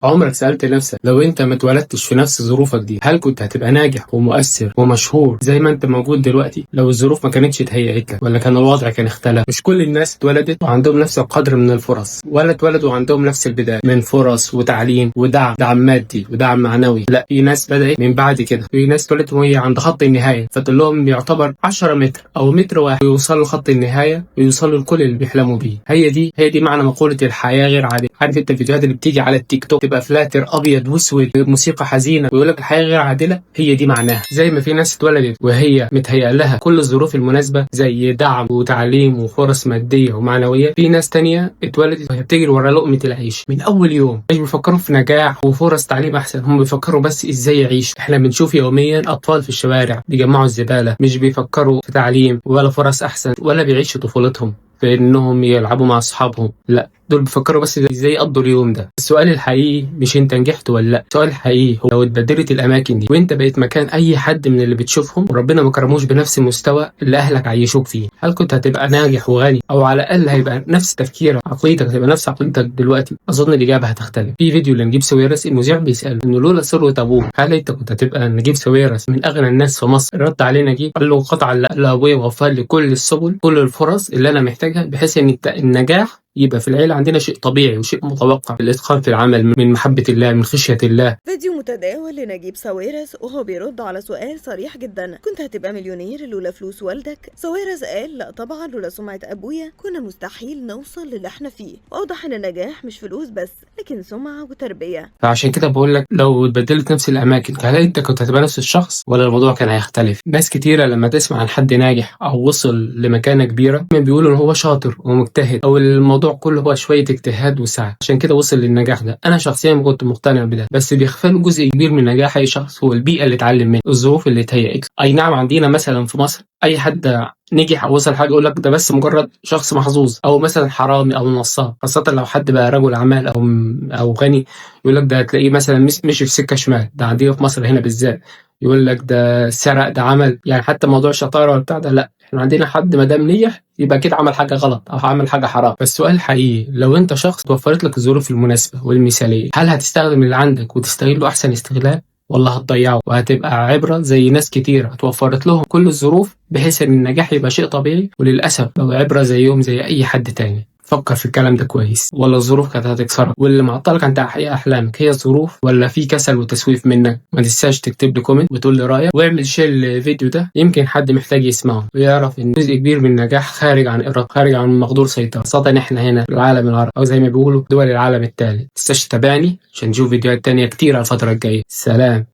عمرك سألت نفسك لو انت ما اتولدتش في نفس ظروفك دي، هل كنت هتبقى ناجح ومؤثر ومشهور زي ما انت موجود دلوقتي؟ لو الظروف ما كانتش اتهيأت لك، ولا كان الوضع كان اختلف؟ مش كل الناس اتولدت وعندهم نفس القدر من الفرص، ولا اتولدوا وعندهم نفس البداية من فرص وتعليم ودعم، دعم مادي ودعم معنوي. لا، في ناس بدأت من بعد كده، في ناس اتولدت وهي عند خط النهاية، فتقول لهم يعتبر 10 متر او متر واحد ويوصلوا لخط النهاية ويوصلوا لكل اللي بيحلموا بيه. هي دي معنى مقولة الحياة غير عادلة. عارف انت الفيديوهات اللي بتيجي على التيك توك تبقى فلاتر ابيض واسود، موسيقى حزينه، ويقول لك الحياة غير عادله؟ هي دي معناها. زي ما في ناس اتولدت وهي متهيأ لها كل الظروف المناسبة زي دعم وتعليم وفرص مادية ومعنويه، في ناس تانية اتولدت وهي بتجري ورا لقمة العيش من اول يوم. مش بيفكروا في نجاح وفرص تعليم احسن، هم بيفكروا بس ازاي يعيشوا. احنا بنشوف يوميا اطفال في الشوارع بيجمعوا الزباله، مش بيفكروا في تعليم ولا فرص احسن، ولا بيعيشوا طفولتهم في انهم يلعبوا مع اصحابهم. لا، دول بيفكروا بس ازاي يقضوا اليوم ده. السؤال الحقيقي مش انت نجحت ولا لا، السؤال الحقيقي هو لو اتبدلت الاماكن دي وانت بقيت مكان اي حد من اللي بتشوفهم وربنا ما كرموش بنفس المستوى اللي اهلك عيشوك فيه، هل كنت هتبقى ناجح وغني؟ او على الاقل هيبقى نفس تفكيرك، عقليتك هتبقى نفس عقليتك دلوقتي؟ اظن الاجابة هتختلف. في فيديو لنجيب ساويرس، المذيع بيساله انه لولا ثروة ابوه هل انت كنت هتبقى نجيب ساويرس من اغنى الناس في مصر؟ رد عليه نجيب قال له قطعا لا، قال له ابويا وفر لي كل السبل، كل الفرص اللي انا محتاجها بحيث ان النجاح يبقى في العيلة عندنا شيء طبيعي وشيء متوقع. الإتقان في العمل، من محبة الله، من خشية الله. فيديو متداول لنجيب ساويرس وهو بيرد على سؤال صريح جدا: كنت هتبقى مليونير لولا فلوس والدك؟ ساويرس قال: لا طبعا، لولا سمعة أبويا كنا مستحيل نوصل للي احنا فيه. وأوضح إن النجاح مش فلوس بس، لكن سمعة وتربية. فعشان كده بقول لك لو اتبدلت نفس الأماكن، هل أنت كنت هتبقى نفس الشخص ولا الموضوع كان هيختلف؟ ناس كتيرة لما تسمع عن حد ناجح أو وصل لمكانة كبيرة بيقولوا إن هو شاطر ومجتهد، أو الموضوع كله هو شوية اجتهاد وسعي عشان كده وصل للنجاح ده. أنا شخصيا كنت مقتنع بده، بس بيغفلوا جزء كبير من نجاح أي شخص هو البيئة اللي اتعلم منها، الظروف اللي اتهيأت له. أي نعم، عندنا مثلا في مصر أي حد نجح او وصل حاجة يقول لك ده بس مجرد شخص محظوظ، او مثلا حرامي او نصاب. خاصة لو حد بقى رجل اعمال او غني يقول لك ده هتلاقيه مثلا مشي في سكة شمال. ده عندنا في مصر هنا بالذات يقول لك ده سرق، ده عمل. يعني حتى موضوع الشطارة ولا بتاع ده، لا، احنا عندنا حد ما دام نجح يبقى كده عمل حاجة غلط او عمل حاجة حرام. فالسؤال الحقيقي: لو انت شخص توفرت لك الظروف المناسبة والمثاليه، هل هتستخدم اللي عندك وتستغله احسن استغلال، ولا هتضيعه وهتبقى عبرة زي ناس كتيرة اتوفرت لهم كل الظروف بحيث ان النجاح يبقى شيء طبيعي، وللأسف بقوا عبرة زيهم زي أي حد تاني؟ فكر في الكلام ده كويس. ولا الظروف كانت هتكسرك؟ واللي معطلك عن تحقيق احلامك هي الظروف، ولا في كسل وتسويف منك؟ ما تنساش تكتب لي comment وتقول لي رايك، واعمل share للفيديو ده، يمكن حد محتاج يسمعه ويعرف ان جزء كبير من النجاح خارج عن ارادته، خارج عن مقدور سيطرة، خاصة احنا هنا في العالم العربي او زي ما بيقولوا دول العالم الثالث. ما تنساش تتابعني عشان نشوف فيديوهات تانية كتير على الفترة الجاية. سلام.